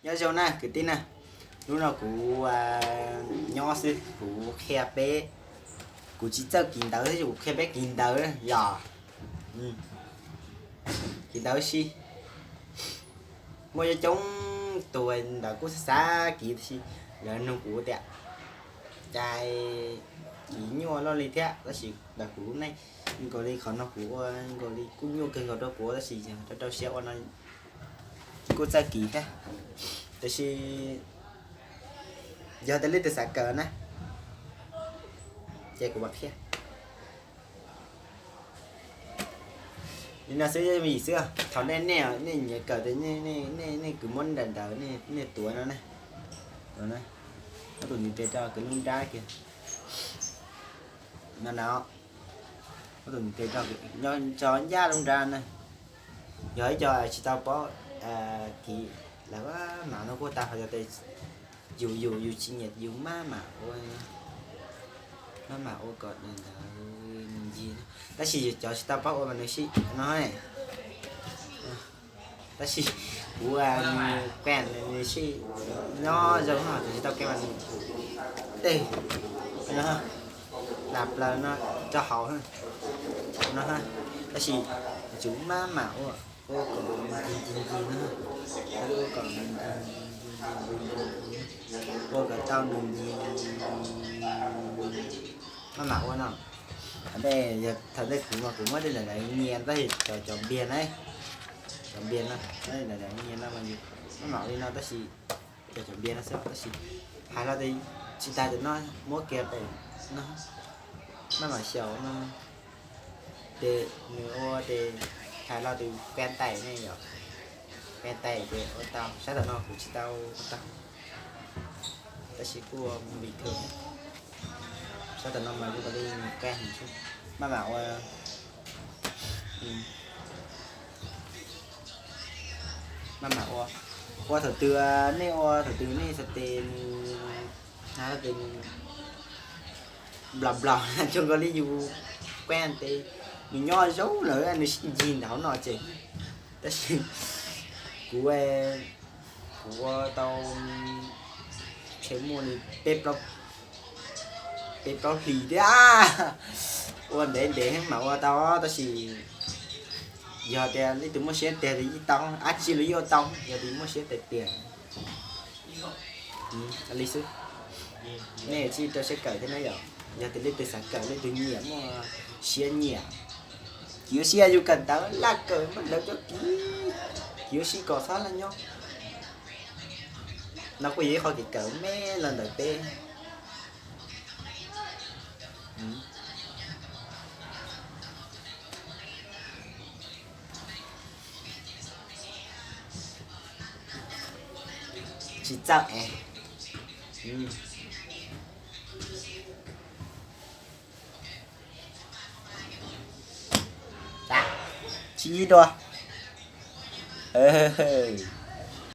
Nyob zoo na kwv tij na, hnub no kuv nyob xwb kuv qhia peb, kuv tsis txawj kis ntawv thiab kuv qhia peb kis ntawv yog kis ntawv si. Muaj coob coob tus ntawd kuj xav xav kis tab sis lawv nug kuv tias cas kis nyuaj luaj li thiab, tab sis ntawm kuv lub neej nkaus li qhov no kuv ua nkaus li kuj nyuaj kawg nkaus rau kuv tab sis yog rau rau siab ua no kuj txawj kis thiab. Tab sis yog tias leej twg xav kawm na ces kuv mam qhia. Li no xwb me yim xwb, thaum nej nej nej nyiam kawm tias nej nej kws muab nram ntawd nej tuav no ne, tuav na, ob tug ntiv tes rau kws lub nrab kiag no na, ob tug ntiv tes rau cov ncaj lub nrab na. Yog ib co tsis tau paub kis lawm mas no kuj tau, ho yog tias yus yus yus tsis nyiam yus maj mam ua, maj mam ua kom ntawd nws ncig, tab sis yus cov tsis tau paub ua mas nws sib no, tab sis kuv kuj nws sib nyob zoo, cov tsis tau kuj mas nws tej no, las plaws no rau hauv no, tab sis yus maj mam ua, ua kom ncig ncig no, ua kom ncig ncig, ua kom tau nws ncig, maj mam ua no. Thaum ntej, thaum ntej kuv mas kuv muab tej ntawm lawv nyias tab sis cov cov npiag na, cov npiag no, ntawm lawv nyias no mas yus maj mam ua li no tab sis cov cov npiag no xwb tab sis hais los tias tsis tas cov no muab kiag pem no, maj mam xyaum no, ces nws ua ces hais los tias kab tais ne yom, kab tais ces ua tau, sab tom no kuv tsis tau ua tau, tab sis kuj ua vim thwm, sab tom no mas kuj ua li nws kab heev xwb, maj mam ua, maj mam ua, ua thaum twg nej ua thaum twg nej xav tes nws, tes nws nplaum nplaum zoo nkaus li yus kab tes, nws nyob zoo lawm nws sib ncig ntawm hauv no ces, tab sis kuv, kuv ua tau ntshe muaj li peb plaub hlis thiab, ua ntev ntev mam ua tau tab sis yog tias leej twg muaj siab tiag li yeej tau, dab tsi los yeej ua tau yog tias muaj siab tiag tiag li xwb. Nej tsis rau siab kawm thiab na yom, yog tias leej twg xav kawm leej twg nyiam muaj siab nyiam, kis ua si yus kawm ntawv laj kawm muaj ntawv coj kis, kis ua si kom txhob laj nyob. No kuj yog ib qho kev kawm me los ntawm peb. Tsis txawj es, tsis yig dua.